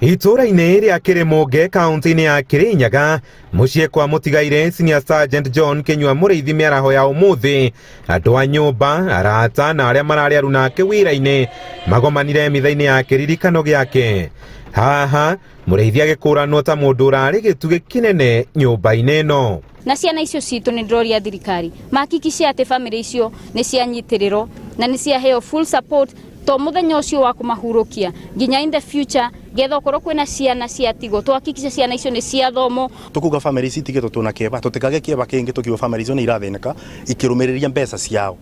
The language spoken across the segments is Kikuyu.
Itũũra-inĩ rĩa Kĩrĩmũnge kaunti-inĩ ya Kĩrĩnyaga mũciĩ kwa mũtigaire Senior Sergeant John Kĩnyua Mũrĩithi mĩaraho ya ũmũthĩ andũ a nyũmba arata na arĩa mararĩ arunake wĩra-inĩ magomanire mitha-inĩ ya kĩririkano gĩake. Haha Mũrĩithi agĩkũranwo ta mũndũ ũrarĩ gĩtugĩ kĩnene nyũmba-inĩ ĩno. Na ciana icio citũ nĩ ndĩroria thirikari mahakikice atĩ bamĩrĩ icio nĩ cianyitĩrĩrwo na nĩ ciaheo full support to mũthenya ũcio wa kũmahurũkia nginya in the future getha okorwo kwĩna ciana ciatigwo tũhakikice ciana icio nĩ ciathomo. Tukuga family ici itigĩtwo twĩna kĩeva, tũtikagĩe kĩeva kĩngĩ tũkiuga family icio nĩ irathĩnĩka ikĩrũmĩrĩria mbeca ciao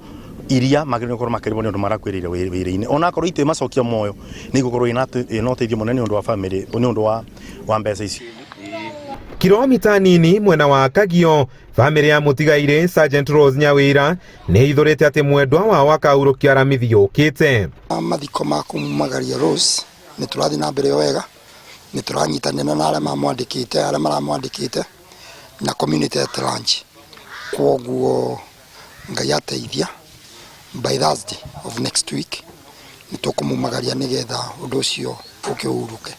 iria magĩrĩirwo gũkorwo makĩrĩhwo nĩ ũndũ marakuĩrĩire wĩra-inĩ. Ona akorwo itimacokia muoyo nĩ igũkorwo ĩna ũteithio mũnene nĩ ũndũ wa family, nĩ ũndũ wa mbeca icio. Kilomita nini mwena wa Kagio, famĩlĩ ya mũtigairĩ Sergeant Rose Nyawira nĩ ithũrĩte atĩ mwendwa wao akahurũkio Aramithi yũkĩte. Mathiko ma kũmumagaria Rose nĩ tũrathiĩ na mbere wega, nĩ tũranyitanĩra na arĩa mamwandĩkĩte, arĩa maramwandĩkĩte na community at large. Kwoguo Ngai ateithia by Thursday of next week nĩ tũkũmumagaria nĩgetha ũndũ ũcio ũkĩhurũke.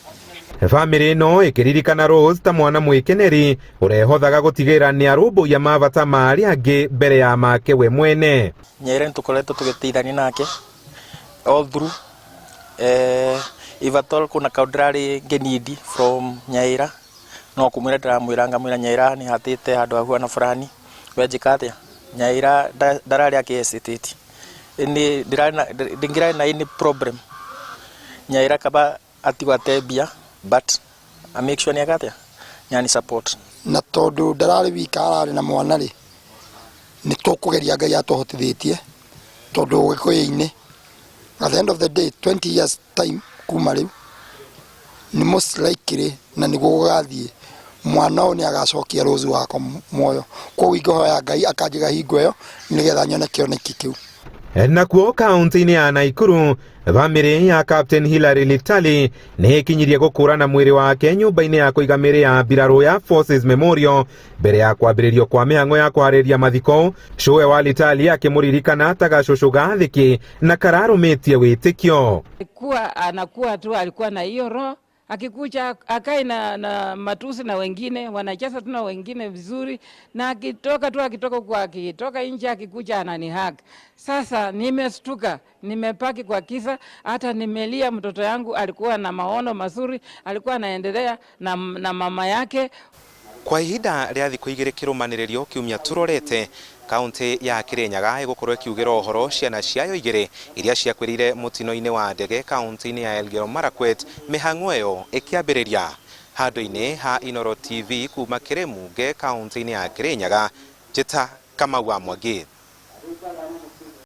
Bamĩrĩ ĩno ĩkĩririkana Rose ta mwana mwĩkeneri ũrehothaga gũtigĩrĩra nĩ arũmbũiya mabata ma arĩa angĩ mbere ya make we mwene. Nyaira nĩ tũkoretwo tũgĩteithania nake all through if at all kwĩna kaũndũ ndĩrarĩ ngĩnidi from Nyaira no kũmwĩra ndĩramwĩra ngamwĩra Nyaira nĩ hatĩte handũ hahuana fulani we njĩka atĩa. Nyaira ndararĩ akĩ hesitate ndingĩrarĩ na any problem Nyaira kaba atigwo ate mbia but I make sure nĩ eka atĩa nĩ support. Na tondũ ndararĩ wika ararĩ na mwana rĩ, nĩ tũkũgeria Ngai atũhotithĩtie tondũ Ũgĩkũyũ-inĩ at the end of the day 20 years time kuma rĩu nĩ most likely na nĩguo gũgathiĩ mwana ũyũ nĩ agacokia Rose wakwa muoyo. Koguo ingĩhoya Ngai akanjiga hingo ĩyo nĩgetha nyone kĩoneki kĩu. Nakuo kaunti-inĩ ya Naikuru bamĩrĩ ya Captain Hilary Litali nĩ ĩkinyirie gũkũrana mwĩrĩ wake nyũmba-inĩ ya kũiga mĩĩrĩ ya mbirarũ ya Forces Memorial mbere ya kwambĩrĩrio kwa mĩhang'o ya kũharĩria mathiko. Cũwe wa Litali akĩmũririkana ta gacũcũ gathĩkĩ na kararũmĩtie wĩtĩkio. Alikuwa anakuwa tu, alikuwa na hiyo roho akikuja akae na matusi na wengine wanacheza tu na wengine vizuri, na akitoka tu akitoka huko akitoka nje akikuja ananihug. Sasa nimestuka, nimepaki kwa kisa, hata nimelia. Mtoto yangu alikuwa na maono mazuri, alikuwa anaendelea na mama yake. Kwa ihinda rĩa thikũ igĩrĩ kĩrũmanĩrĩrio kiumia tũrorete kaunti ya Kirinyaga ĩgũkorwo ĩkiugĩra ũhoro ciana ciayo igĩrĩ iria ciakuĩrĩire mũtino-inĩ wa ndege kaunti-inĩ ya Elgeyo Marakwet mĩhang'o ĩyo ĩkĩambĩrĩria handũ-inĩ ha Inooro TV kuma Kĩrĩmunge kaunti-inĩ ya Kirinyaga. Njĩta Kamau wa Mwangi.